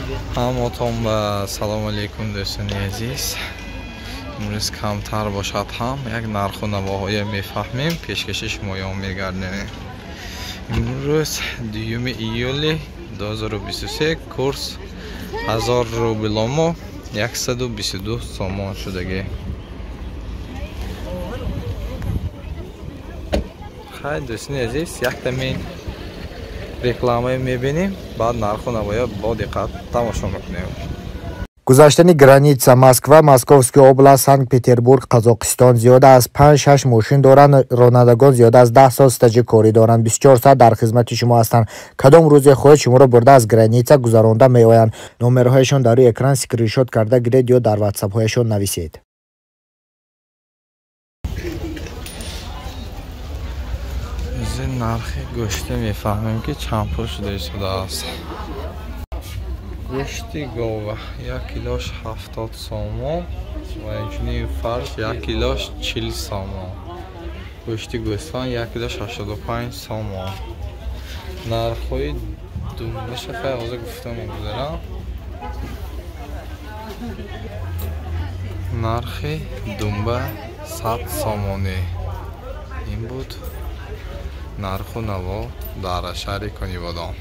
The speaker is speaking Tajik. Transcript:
Ҳаматон ба салому алейкум, дӯстони азиз. Имрӯз камтар бошад ҳам як нарху навоҳое мефаҳмем, пешкаши шумоён мегардонем. Имрӯз 2 июли 2023, курс 1000 рубломо 122 сомон шудагӣ. Хай, дӯстони азиз, яктами рекламае мебинем, баъд нарху навоя бо диққат тамошо мекунем. Гузаштани граница Москва, Московская область, Санкт-Петербург, Қазоқистон зиёда аз 5-6 мошин доранд. Ронандагон зиёда аз 10 сол стажи корӣ доранд. 24 соат дар хизмати шумо ҳастанд. Кадом рӯзе хоҳед, шуморо бурда аз граница гузаронда меоянд. Номерҳояшон дар рӯи экран, скриншот карда гиред ё дар ватсапҳояшон нависед. Нархи гӯште мефаҳмем, ки чанд пул шуда истодааст. Гӯшти гова як килош 70 сомон ва инчунин фарш як килош 40 сомон. Гӯшти гӯсфанд як килош 85 сомон. Нархҳои думбаша хай ҳозир гуфта мегузарам. Нархи думба 100 сомонӣ. Ин буд нарху наво дар шаҳри Конибодом.